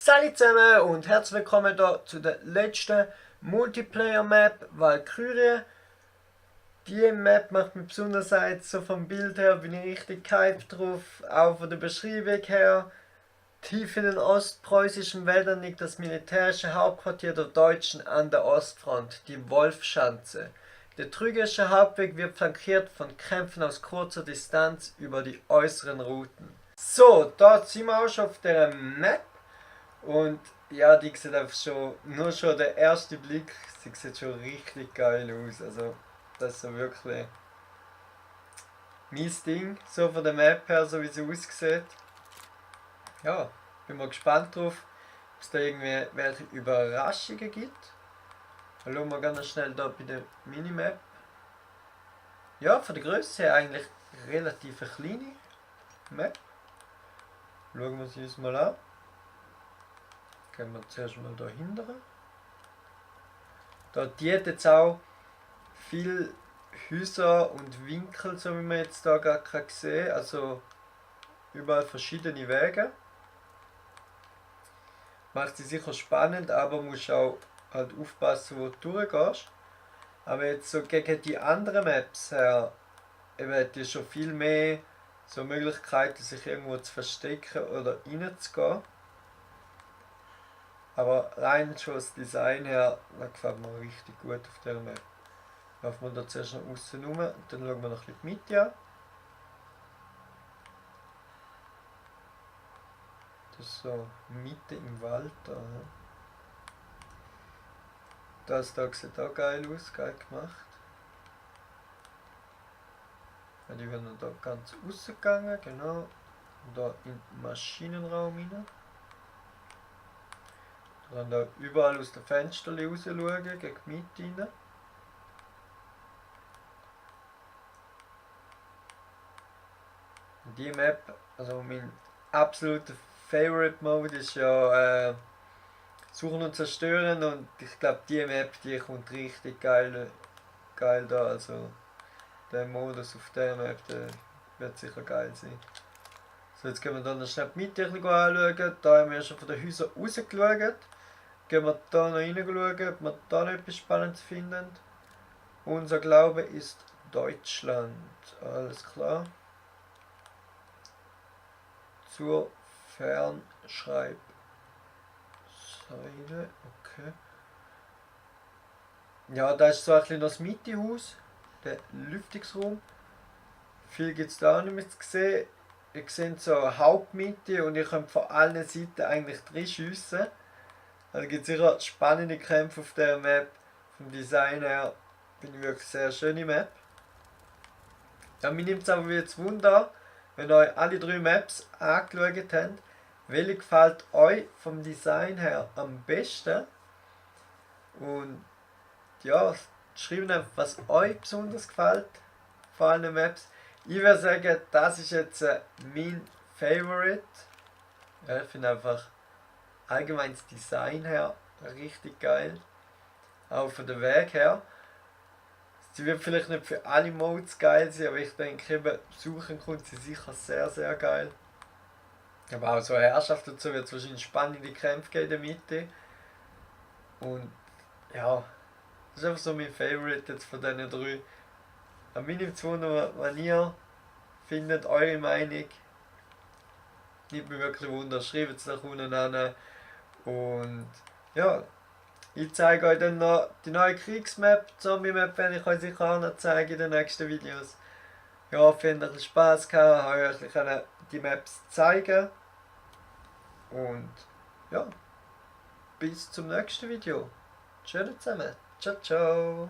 Salut zusammen und herzlich willkommen hier zu der letzten Multiplayer-Map Valkyrie. Die Map macht mich besonders so vom Bild her, bin ich richtig gehypt drauf, auch von der Beschreibung her. Tief in den ostpreußischen Wäldern liegt das militärische Hauptquartier der Deutschen an der Ostfront, die Wolfschanze. Der trügerische Hauptweg wird flankiert von Kämpfen aus kurzer Distanz über die äußeren Routen. So, dort sind wir auch schon auf der Map. Und ja, die sieht einfach schon, nur schon der erste Blick, sie sieht schon richtig geil aus. Also, das ist so wirklich mein Ding, so von der Map her, so wie sie aussieht. Ja, bin mal gespannt drauf, ob es da irgendwie welche Überraschungen gibt. Dann schauen wir ganz schnell da bei der Minimap. Ja, von der Größe her eigentlich relativ eine kleine Map. Schauen wir sie uns mal an. Gehen wir zuerst mal da hinten. Da hat jetzt auch viele Häuser und Winkel, so wie man jetzt da gerade sehen kann. Also überall verschiedene Wege. Macht sie sicher spannend, aber musst auch halt aufpassen, wo du durchgehst. Aber jetzt so gegen die anderen Maps her, hat die schon viel mehr so Möglichkeiten, sich irgendwo zu verstecken oder reinzugehen. Aber rein schon das Design her, das gefällt mir richtig gut auf der Map. Laufen wir da zuerst noch außen rum und dann schauen wir noch ein bisschen die Mitte an. Das ist so Mitte im Wald da. Das da sieht auch geil aus, geil gemacht. Ja, die werden da ganz rausgegangen, genau. Und da in den Maschinenraum rein. Wir können da überall aus den Fenstern raus schauen, gegen die Mitte rein. Die Map, also mein absoluter Favorite Mode ist ja Suchen und Zerstören, und ich glaube die Map, die kommt richtig geil da, also der Modus auf der Map, der wird sicher geil sein. So, jetzt gehen wir dann noch schnell die Mitte anschauen. Da haben wir schon von den Häusern rausgeschaut. Gehen wir da noch rein schauen, ob wir da noch etwas Spannendes finden. Unser Glaube ist Deutschland. Alles klar. Zur Fernschreibseite. Okay. Ja, da ist so ein bisschen das Mittehaus, der Lüftungsraum. Viel gibt es da auch nicht mehr zu sehen. Ihr seht so eine Hauptmitte und ihr könnt von allen Seiten eigentlich drin schiessen. Also gibt es sicher spannende Kämpfe auf der Map. Vom Design her finde ich wirklich sehr schöne Map. Ja, mir nimmt es aber jetzt Wunder, wenn ihr euch alle drei Maps angeschaut habt, welche gefällt euch vom Design her am besten? Und ja, schreibt einfach, was euch besonders gefällt von allen Maps. Ich würde sagen, das ist jetzt mein Favorite. Ja, ich finde einfach allgemein das Design her richtig geil. Auch von der Weg her. Sie wird vielleicht nicht für alle Modes geil sein, aber ich denke eben, suchen kommt sie sicher sehr, sehr geil. Aber auch so Herrschaft dazu wird es wahrscheinlich spannende Kämpfe geben in der Mitte. Und ja, das ist einfach so mein Favorite jetzt von diesen drei. Aber mich nimmt es wunder, was ihr findet, eure Meinung. Nimmt mich wirklich Wunder, schreibt es nach unten an. Und ja, ich zeige euch dann noch die neue Kriegsmap, die Zombie-Map, werde ich euch sicher auch noch zeigen in den nächsten Videos. Ich hoffe, ihr habt ein bisschen Spass gehabt, habe euch die Maps zeigen. Und ja, bis zum nächsten Video. Tschüss zusammen. Ciao, ciao.